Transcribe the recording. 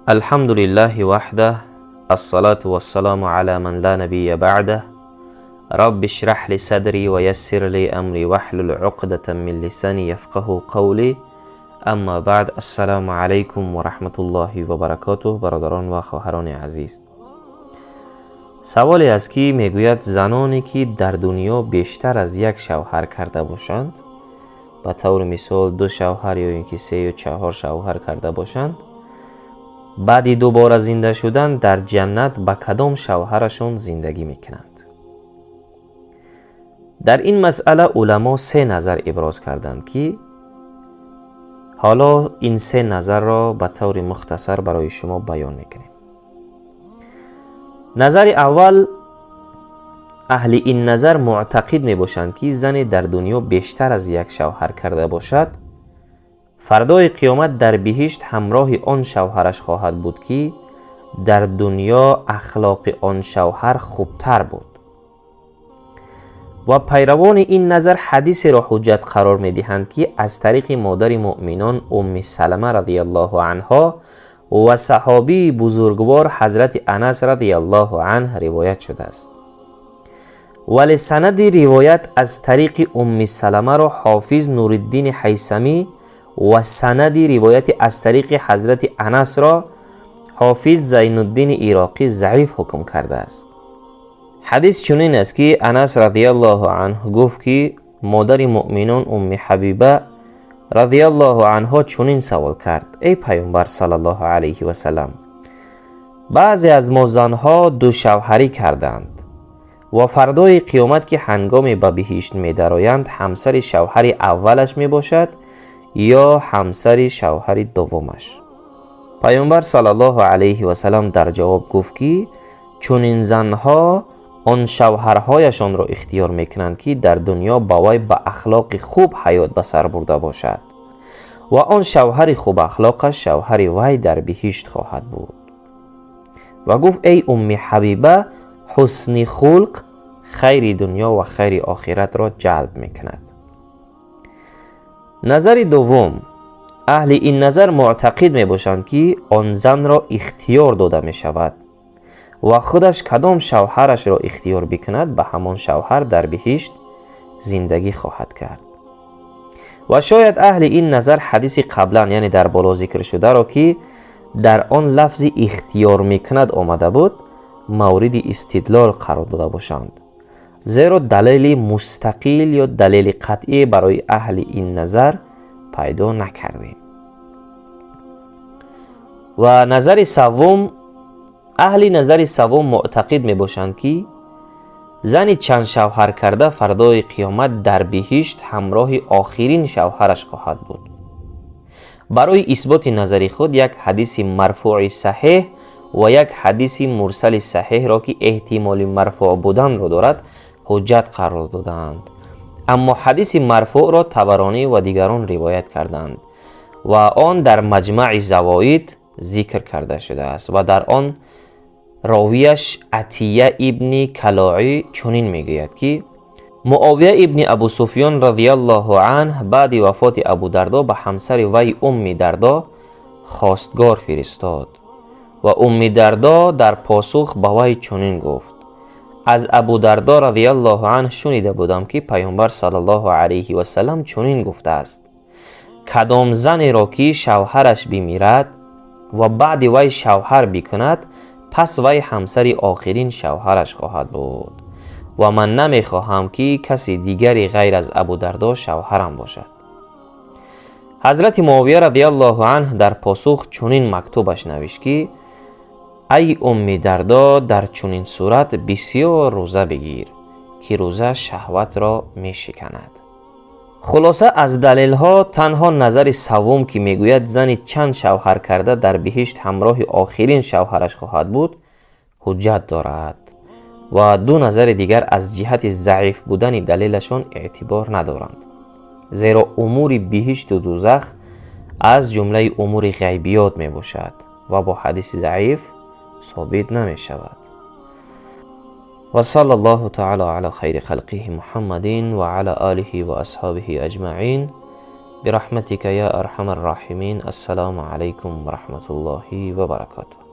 الحمد لله وحده، الصلاة والسلام على من لا نبي بعده. رب اشرح لي صدري ويسر لي أمري واحلل عقدة من لساني يفقه قولي. اما بعد، السلام علیکم و رحمت الله و برکاته. برادران و خواهران عزیز، سوالی است که میگوید زنانی که در دنیا بیشتر از یک شوهر کرده باشند، به طور مثال دو شوهر یا اینکه سه یا چهار شوهر کرده باشند، بعد دوباره زنده شدن در جنت به کدام شوهرشان زندگی میکنند؟ در این مسئله علما سه نظر ابراز کردند که حالا این سه نظر را به طور مختصر برای شما بیان میکنیم. نظر اول، اهل این نظر معتقد می باشند که زن در دنیا بیشتر از یک شوهر کرده باشد، فردای قیامت در بهشت همراه آن شوهرش خواهد بود که در دنیا اخلاق آن شوهر خوبتر بود. و پیروان این نظر حدیث را حجت قرار می دهند که از طریق مادر مؤمنان ام سلمه رضی الله عنها و صحابی بزرگوار حضرت انس رضی الله عنه روایت شده است، ولی سند روایت از طریق ام سلمه را حافظ نورالدین حیثمی و سند روایت از طریق حضرت انس را حافظ زین الدین عراقی ضعیف حکم کرده است. حدیث چنین است که انس رضی الله عنه گفت که مادر مؤمنان ام حبیبه رضی الله عنها چنین سوال کرد: ای پیامبر صلی الله علیه و سلم، بعضی از ما زنها دو شوهری کردند و فردای قیامت که هنگام به بهشت می درآیند، همسر شوهر اولش می باشد یا همسر شوهر دومش؟ پیامبر صلی الله علیه و سلم در جواب گفت که چنین زنها آن شوهرهایشان را اختیار میکنند که در دنیا با وی به اخلاق خوب حیات به سر برده باشد و آن شوهر خوب اخلاقش شوهر وی در بهشت خواهد بود. و گفت: ای ام حبیبه، حسن خلق خیر دنیا و خیر آخرت را جلب میکند. نظر دوم، اهل این نظر معتقد می باشند که آن زن را اختیار داده می شود و خودش کدام شوهرش را اختیار بکند، به همان شوهر در بهشت زندگی خواهد کرد. و شاید اهل این نظر حدیث قبلا، یعنی در بالا ذکر شده را که در آن لفظ اختیار میکند آمده بود، مورد استدلال قرار داده باشند، زیرا دلیل مستقل یا دلیل قطعی برای اهل این نظر پیدا نکردیم. و نظر سوم، اهل نظر سوم معتقد می باشند که زن چند شوهر کرده فردای قیامت در بهشت همراه آخرین شوهرش خواهد بود. برای اثبات نظر خود یک حدیث مرفوع صحیح و یک حدیث مرسل صحیح را که احتمال مرفوع بودن را دارد حجت قرار دادند. اما حدیث مرفوع را طبرانی و دیگران روایت کردند و آن در مجمع زواید ذکر کرده شده است و در آن راویش عطیه ابن کلاعی چنین میگوید که معاویه ابن ابو سفیان رضی الله عنه بعد وفات ابو دردا به همسر وی ام دردا خواستگار فرستاد و ام دردا در پاسخ به وی چنین گفت: از ابو دردا رضی الله عنه شنیده بودم که پیامبر صلی الله علیه و سلم چنین گفته است: کدام زنی را که شوهرش بمیرد و بعد وی شوهر بکند، پس وی همسر آخرین شوهرش خواهد بود و من نمیخواهم که کسی دیگری غیر از ابو دردا شوهرم باشد. حضرت معاویه رضی الله عنه در پاسخ چنین مکتوبش نوشت که ای ام دردا، در چنین صورت بسیار روزه بگیر که روزه شهوت را می شکند. خلاصه از دلیل ها تنها نظر سوم که میگوید زن چند شوهر کرده در بهشت همراه آخرین شوهرش خواهد بود حجت دارد و دو نظر دیگر از جهت ضعیف بودن دلیلشان اعتبار ندارند، زیرا امور بهشت و دوزخ از جمله امور غیبیات می باشد و با حدیث ضعیف ثابت نمی شود. و صلی الله تعالی علی خیر خلقه محمد و علی آله و اصحابه اجمعین. Бирахматика я арҳамар роҳимин. Ассалому алайкум ва раҳматуллоҳи ва баракотуҳ.